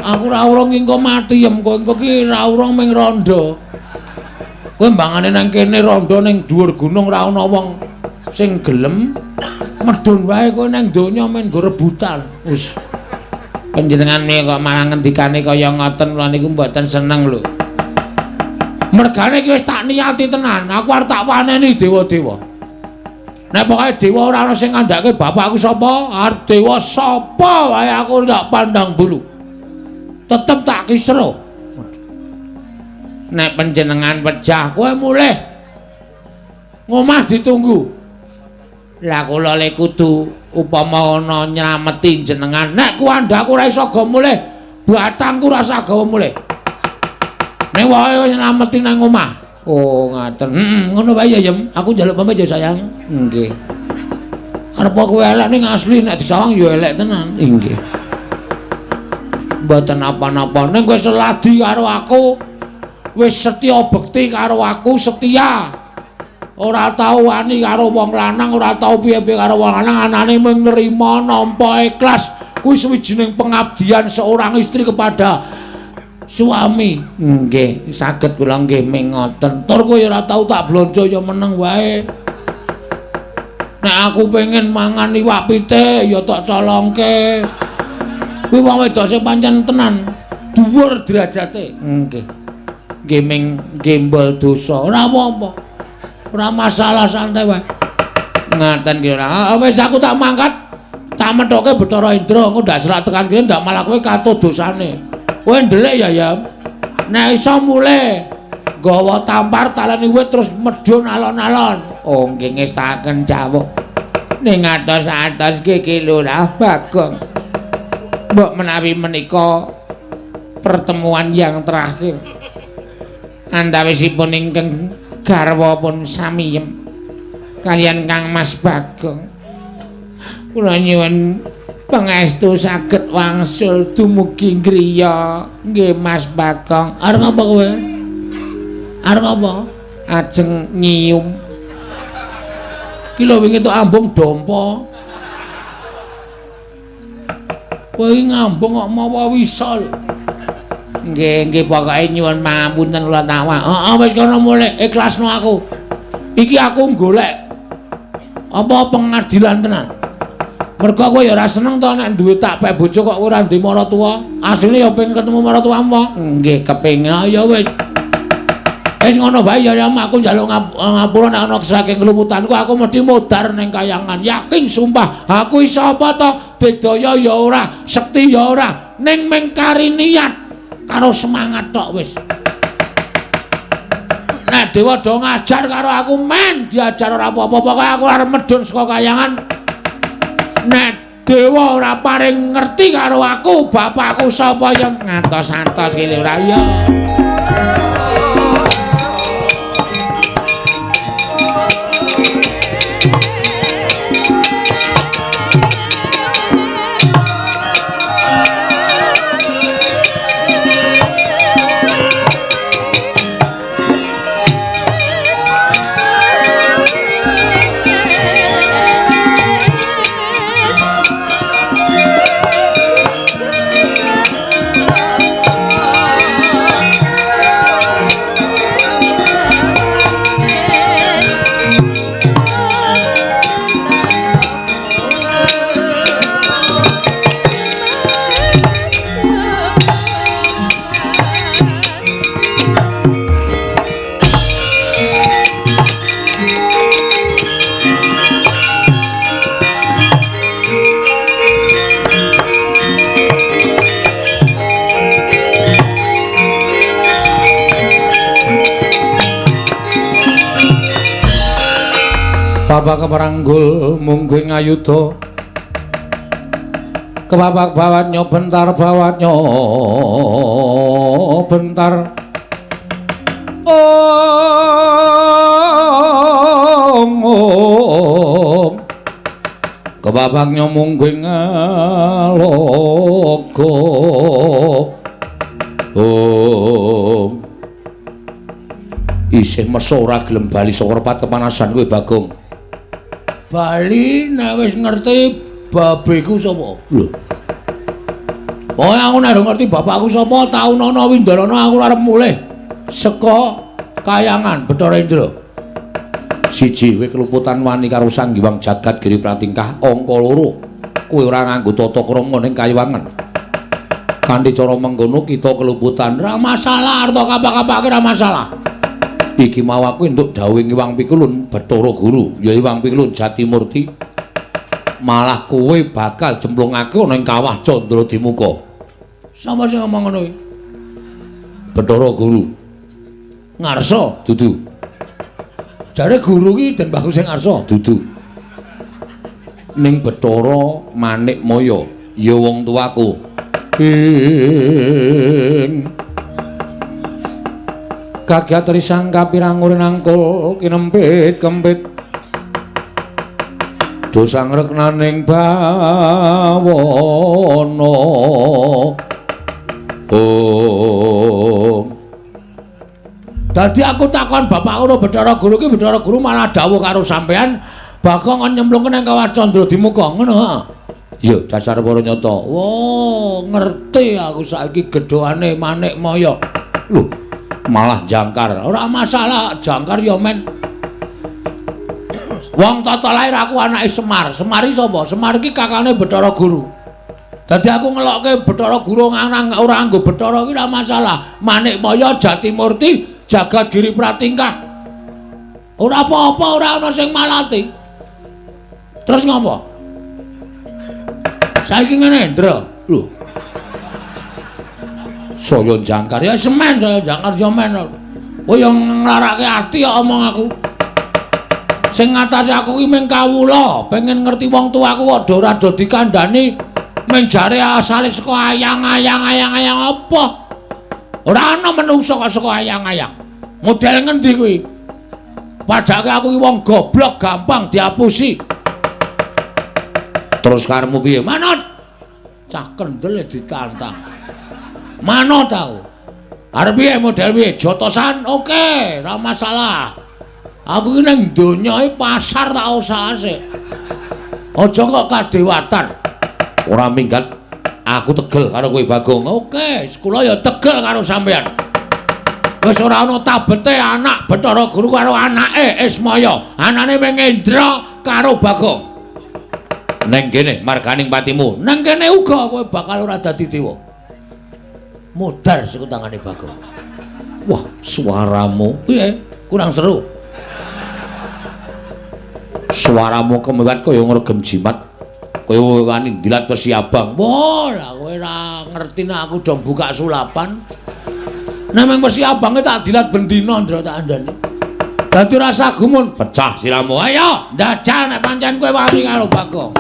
Aku ora urung engko mati yem kowe engko ki ora urung ming rondo. Kowe mbangane nang kene rondo ning dhuwur gunung ora ana wong sing gelem medhun wae kowe nang donya men nggo rebutan. Wis. Panjenengan kok malah ngendikane kaya ngoten kula niku mboten seneng lho. Mergane iki wis tak niati tenan, aku arep tak waneni dewa-dewa. Nek pokoke dewa ora ana sing ngandhake bapakku sapa, arep dewa sapa wae aku ndak pandang bulu. Tetep tak kisro. Nek panjenengan pejah kowe mulih ngomah ditunggu. Lah kula le kudu upama ana nylameti jenengan. Nek kuandhaku ora iso go mulih, batangku ora usah gawa mulih. Nek wae wis nylameti nang omah. Oh, ngaten. Heeh, ngono wae ya, Yem. Aku njaluk pamit ya, sayang. Nggih. Arep kowe elek ning asli nek disawang ya elek tenan. Nggih. Mboten napa-napa ning kowe seladi karo aku, wis setya bekti karo aku, setia. Ora tau wani karo wong lanang, ora tau piye-piye karo wong lanang, anane mung nrima nampa ikhlas. Kuwi suwijining pengabdian seorang istri kepada suami. Nggih, saged kula nggih ming ngoten. Tur kowe ora tau tak blonjo ya meneng wae. Nek aku pengen mangan iwak pitik ya tak colongke. Kuwi wong wedok sing pancen tenan dhuwur derajate. Nggih. Nggih ming gembol dosa. Ora apa-apa. Ora masalah, santai wae. Ngaten ki ora. Wis aku tak mangkat. Tak methoke Bathara Indra, engko ndak serak tekan kene ndak malah kowe katut dosane. Kowe ndelik ya, ya. Nek iso mulih nggawa tampar taleni wit terus medhun alon-alon. Oh nggih ngestaken jawuk. Ning atos-atos nggih Ki Lurah Bagong. Mbok menawi menika pertemuan yang terakhir. Antawisipun ingkang garwa pun samiyem kaliyan Kang Mas Bagong. Kula nyuwun pangestu saged wangsul dumugi griya nggih Mas Bagong. Arep apa kowe? Arep apa? Ajeng nyium. Ki lho wingi tok ambung dompa. Kowe iki ngambung kok mawa wisol. Nggih, nggih pokoke nyuwun pangapunten kula tawa. Heeh, wis kono mulih, ikhlasno aku. Iki aku golek apa pengadilan tenan. Mergo kowe ya ora seneng to nek duwe tak pek bojo kok ora duwe maratuwa. Asline ya pengen ketemu maratuwamu. Nggih, kepengin. Ya wis. Wis ngono bae ya aku njaluk ngapura nek ana saking keluputanku aku mesti modar ning kayangan. Yakin sumpah, aku iso apa to? Bedaya ya ora, sekti ya ora, ning mung kari niat karo semangat tok wis. Nek dewa do ngajar karo aku men diajar ora apa-apa, pokoke aku arep medhun saka kayangan. Nek dewa ora paring ngerti karo aku, bapakku sapa ya ngantos-antos ki ora ya. Bapak keperanggul mungguing ayuda kebapak bawat nyobentar bawat nyobentar ong ong kebapak nyomungguing aloga ong isih meso ora gelem bali saka repat kepanasan kowe Bagong. Bali nek wis ngerti babeku sapa. Lho. Pokoke aku nek ngerti bapakku sapa, taunana windarana aku arep mulih saka kayangan Bathara Indra. Siji, kowe keluputan wani karo Sang Hyang Jagat Giri Pratingkah. Angka loro, kowe ora nganggo tata krama ning kayiwangan. Kanthi cara mengkono kita keluputan ora masalah, arta kapak-kapake ora masalah. Iki mau aku entuk dawuhing Hyang Pikulun Bathara Guru, ya Hyang Pikulun Jatimurti. Malah kowe bakal jemplungake ana ing kawah Candra Dimuka. Sapa sing ngomong ngono kuwi? Bathara Guru. Ngarsa dudu. Jare guru ki Den Bagus sing ngarsa dudu. Ning Bathara Manikmaya ya wong tuaku. Ing kagiat risang kapirang nangkul kinempit kempit dosang reknaning bawana. Om. Dadi aku takon bapakku karo Bathara Guru ki, Bathara Guru malah dawuh karo sampean Bagong kon nyemplungke nang kawah Candra Dimuka ngono ha. Ya dasar para nyata. Wah, ngerti aku saiki gedhoane Manikmaya. Lho, malah jangkar. Ora masalah, jangkar ya men. Wong tata lahir aku anake Semar. Semar iki sapa? Semar iki kakane Bathara Guru. Dadi aku ngelokke Bathara Guru nang ora nganggo Bathara iki ora masalah. Manikmaya Jatimurti Jagat Giri Pratingkah. Ora apa-apa, ora ana sing malati. Terus ngopo? Saiki ngene, Ndra. Lho. Saya jangkar ya semen, saya jangkar ya men. Kowe yo nglarake ati kok omong aku. Sing ngatasi aku ki mung kawula, pengen ngerti wong tuaku kok ora do dikandhani men jare asale saka ayang-ayang ayang-ayang apa. Ora ana menungsa kok saka ayang-ayang. Model ngendi kuwi? Padake aku ki wong goblok gampang diapusi. Terus karepmu piye? Manut. Cah kendel ditantang. Manut aku. Arep piye model piye? Jotosan oke, ora masalah. Aku ki ning donya iki pasar tak usahase. Aja kok kadewatan. Ora minggat. Aku tegel karo kowe Bagong. Oke, kula ya tegel karo sampean. Wis ora ana tabete anak Bathara Guru karo anake Ismaya. Anane Mengendra karo Bagong. Neng kene marganing patimu. Neng kene uga kowe bakal ora dadi dewa. Modar siku tangane Bagong. Wah, suaramu piye? Kurang seru. Suaramu kemewat kaya ngregem jimat. Kaya wani ndilat wesi abang. Wah, lah kowe ora ngerti nek aku do buka sulapan. Nek mung wesi abange tak dilat ben dina ndra tak andani. Dadi rasa gumun, pecah siramu. Ayo, njajal nek pancen kowe wani karo Bagong.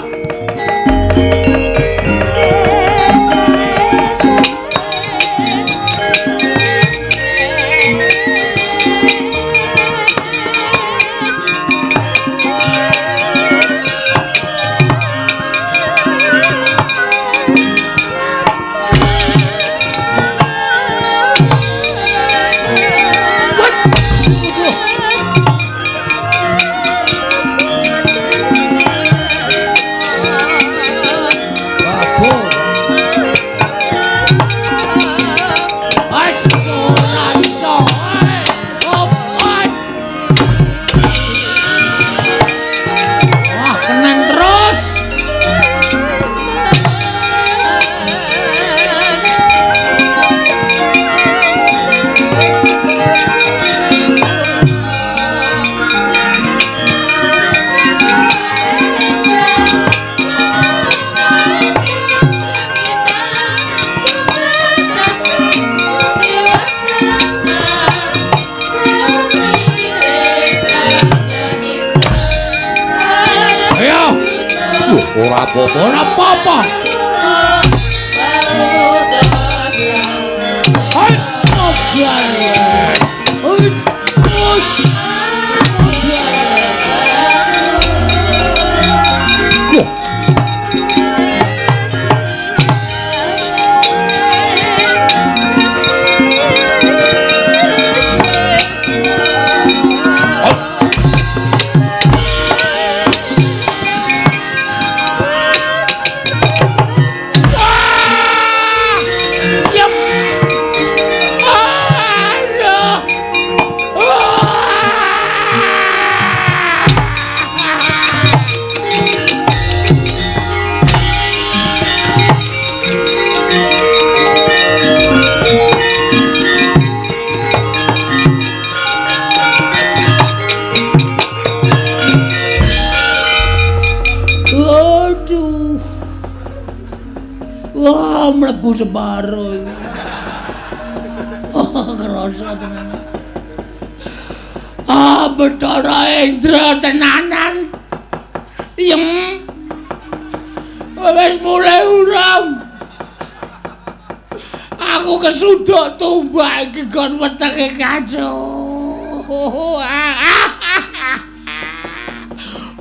Ora apa-apa, ora apa-apa. Wah, mlebu separo iki. Oh, kerasa tenan. Ah, Bathara Indra tenanan. Yem. Wis mulai uram. Aku kesuduk tumbak iki gon wetenge kaco.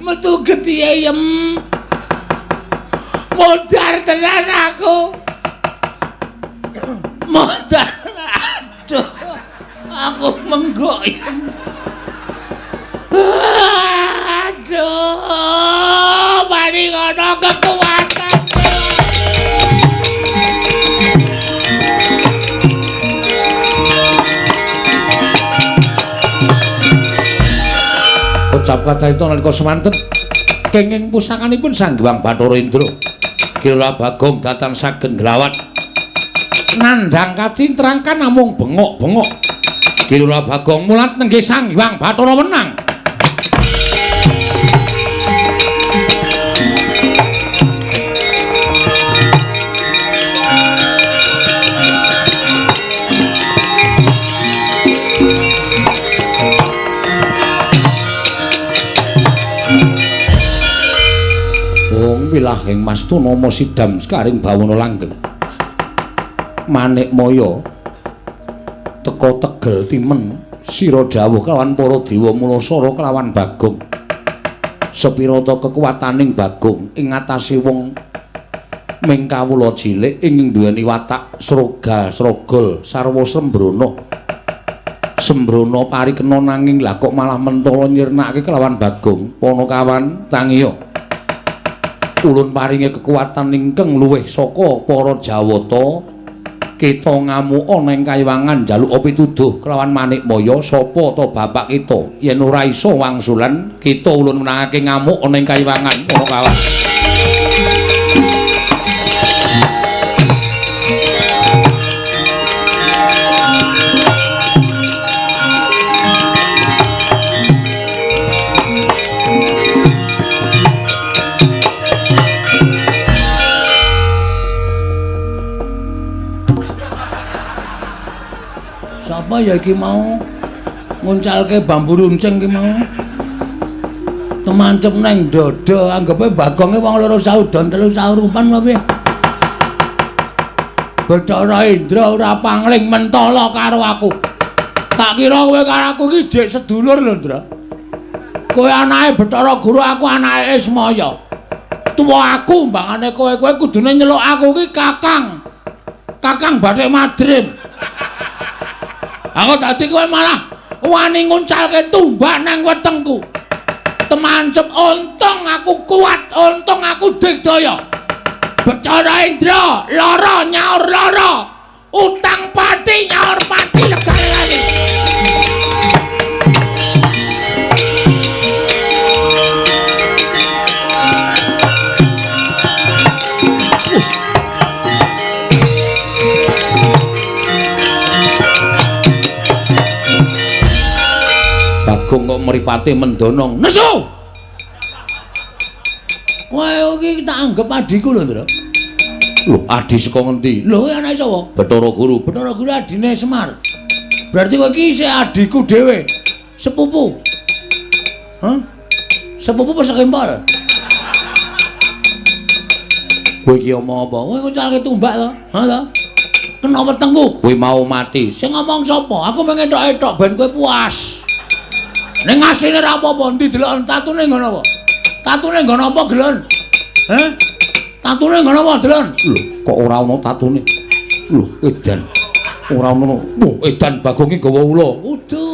Metu getihe yem. Modar tenan aku. Modar. Aduh. Aku menggok. Aduh. Mari ngono kekuatan. Ucap kacarita nalika semanten kenging pusakanipun Sang Hyang Bathara Indra. Kira Bagong datan saged nglawat nandhang kacintrang kan namung bengok-bengok. Kira Bagong mulat nenggih Sang Hyang Bathara wenang. Wilahing mastuna sidam sekaring bawana langgeng. Manik maya teka tegel timen sira dawuh kelawan para dewa mulasara kelawan Bagong. Sepirata kekuwataning Bagong ing ngatasé wong ming kawula cilik ing duweni watak srogal srogol sarwa sembrana. Sembrana parikena nanging lah kok malah mentala nyirnake kelawan Bagong. Panakawan tangiya. Ulun paringi kekuatan ingkang luwih saka para Jawata. Kita ngamuka nang kayiwangan njaluk pituduh kelawan Manikmaya sapa ta bapak kita. Yen ora iso wangsulan, kita ulun menangake ngamuk nang kayiwangan ana kalah. Sapa ya iki mau nguncalke bambu runcing iki mau? Kemancep nang dada, anggepe Bagonge wong loro saudon telu saurupan apa piye? Bathara Indra ora pangling mentala karo aku. Tak kira kowe karo aku iki jek sedulur lho, Ndra. Kowe anake Bathara Guru, aku anake Ismaya. Tuwa aku mbangane kowe, kowe kudune nyeluk aku iki Kakang. Kakang Bathik Madrim. Aku dadi kowe malah wani nguncalke tumbak nang wetengku. Temancep untung aku kuat, untung aku digdaya. Bathara Indra lara nyaur lara, utang pati nyaur pati legane. Bagong kok mripate mendonong. Nesu. Kowe iki tak anggep adhiku lho, Ndra. Lho, adhi saka ngendi? Lho, kowe anake sapa? Bathara Guru. Bathara Guru adine Semar. Berarti kowe iki isih adhiku dhewe. Sepupu. Hah? Sepupu apa sekempol? Kowe iki omong apa? Kowe nguncalke tumbak to? Ha to? Kena wetengku, kowe mau mati. Sing ngomong sapa? Aku mung entok-entok ben kowe puas. Ning asline ora apa-apa, endi deloken tatune nggon apa? Tatune nggon apa, Gelon? Heh? Tatune nggon apa, Delon? Lho, kok ora ana tatune? Lho, edan. Ora ana. Wah, edan Bagong iki gawa ula. Udu.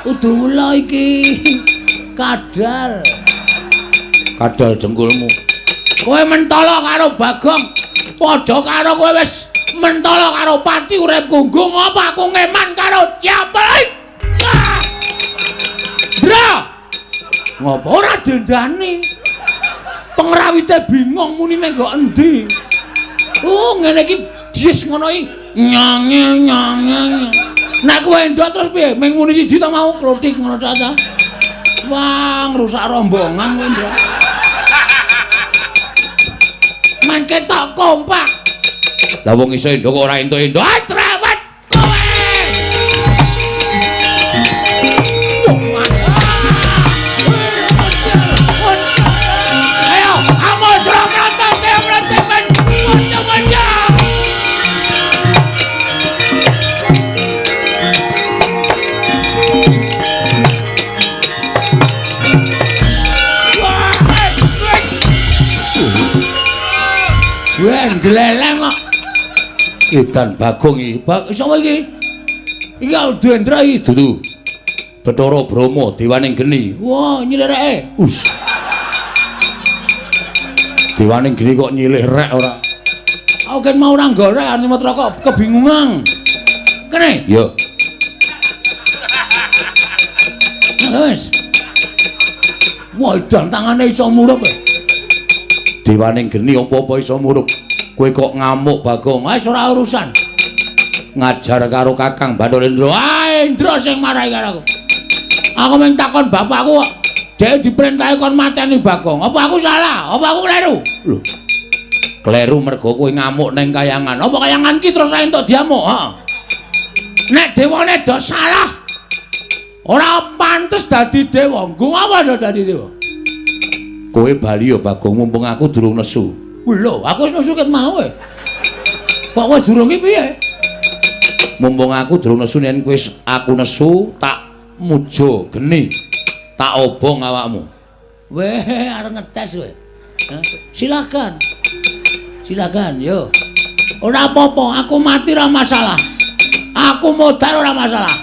Udu ula iki. Kadal. Kadal jengkulmu. Kowe mentala karo Bagong. Padha karo kowe wis mentala karo pati uripku. Nggo ngapa aku ngeman karo siapa? Ndra. Ngopo ora dendane? Pengrawite bingung muni ning nggo endi. Oh, ngene iki jis ngono iki. Nyange nyange. Nek kowe endok terus piye? Ming muni siji ta mau klothik ngono ta ta. Wah, ngrusak rombongan kowe, Ndra. Men ketok kompak. Lah wong iso endok kok ora entuk-entuk. Ah, trawet kowe. Ayo, amos rata temen. Wah, gleleng kok. Edan Bagong iki. Sapa iki? Iki Dendra iki dudu. Bathara Brahma dewaning geni. Wah, nyilih reke. Us. Dewaning geni kok nyilih rek ora. Aku kan mau ora golek Animatra kok kebingungan. Kene? Ya. Nah, wis. Wah, edan tangane iso murup. Dewaning geni apa-apa iso murup. Kowe kok ngamuk Bagong? Wis ora urusan. Ngajar karo Kakang Bathara Indra. Ah, Indra sing marahi karo aku. Aku mung takon bapakku kok dhek diperintahi kon mateni Bagong. Apa aku salah? Apa aku kleru? Lho. Kleru mergo kowe ngamuk ning kayangan. Apa kayangan ki terus ra entuk diamuk? Heeh. Nek dewane do salah, ora pantes dadi dewa. Nggo apa do dadi dewa? Kowe bali ya Bagong, mumpung aku durung nesu. Lho, aku wis nesu ket mau e. Kok wis durung ki piye? Mumpung aku durung nesu, yen kowe aku nesu tak muja geni. Tak obong awakmu. Weh, arep ngetes kowe. Silakan. Silakan, yo. Ora apa-apa, aku mati ora masalah. Aku modar ora masalah.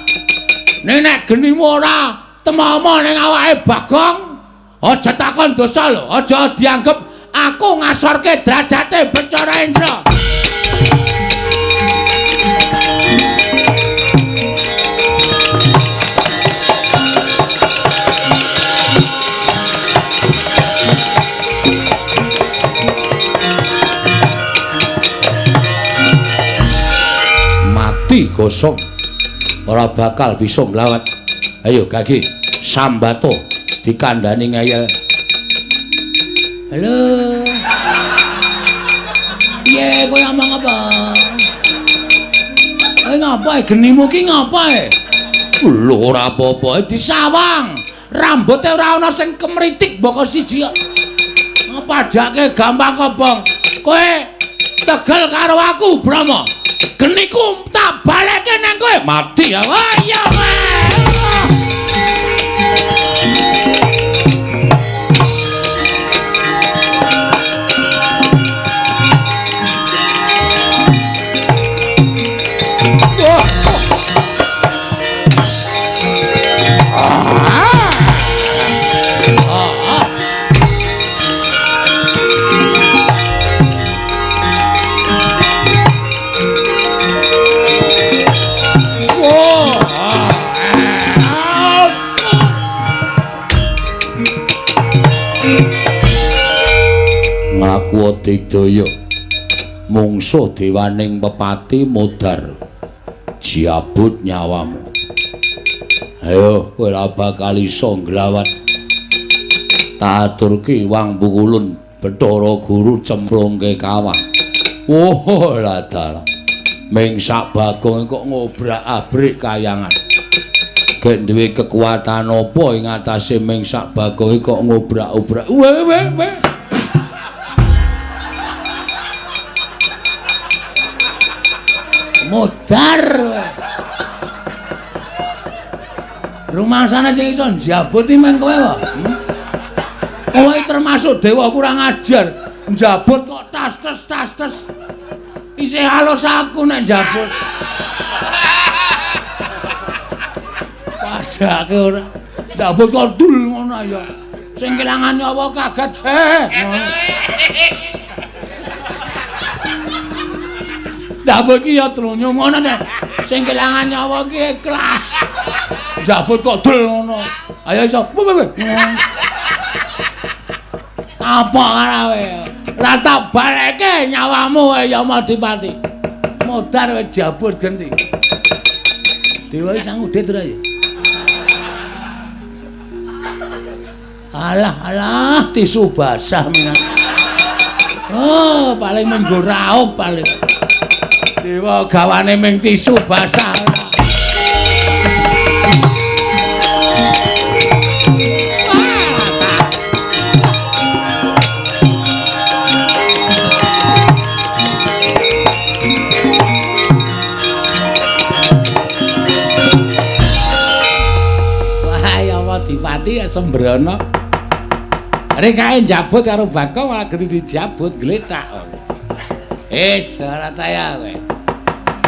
Nek genimu ora temomo ning awake Bagong, Aja takon dosa lho, aja dianggep aku ngasorke derajate Bathara Indra. Mati gosong ora bakal bisa nglawat. Ayo Gagi, sambato dikandani ngeyel. Halo. Piye kowe ngomong apa? Kowe ngapa genimu ki ngapa e? Lho ora apa-apa disawang. Rambuté ora ana sing kemritik mboko siji kok. Padake gampang kobong. Kowe tegel karo aku, Brahma. Geniku tak balekke nang kowe. Mati ya. Wah iya kowe. Ngaku digdaya mungsuh dewaning pepati modar jabut nyawamu. Ayo kowe ora bakal iso nglawat. Tak aturke wang pukulun Bathara Guru cemplungke kawah. Oh lah dalah. Ming sak Bagong kok ngobrak-abrik kayangan. Gek duwe kekuatan apa ing atase ming sak Bagong kok ngobrak-obrak. We we we. Modar. Rumangsane sing iso njabut iki men kowe wae. Kowe termasuk dewa kurang ajar. Njabut kok tas-tes tas-tes. Isih halus aku nek njabut. Padake ora. Njabut kok dul ngono ya. Sing kelangan nyawa kaget. Njabut ki ya trunyo ngono ta. Sing kelangan nyawa ki ikhlas. Njabut kok dul ngono. Ayo iso. Apa karo kowe? Lah tak balekke nyawamu Yamadipati. Modar kowe jabut genti. Dewa sang udit ora ya? Alah alah tisu basah minan. Oh, paling menggo raup paling. Dewa gawane ming tisu basah. Wah, Yamadipati sembrono. Rek kae njabut karo Bagong malah genti dijabut glecak. Wis ora taya kowe.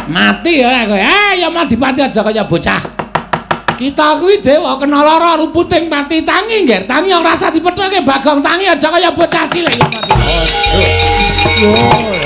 Mati ora kowe. Yamadipati aja kaya bocah. Kita kuwi dewa kena lara ruputing pati tangi nggih. Tangi ora usah dipethoke Bagong, tangi aja kaya bocah cilik Yamadipati. Yo.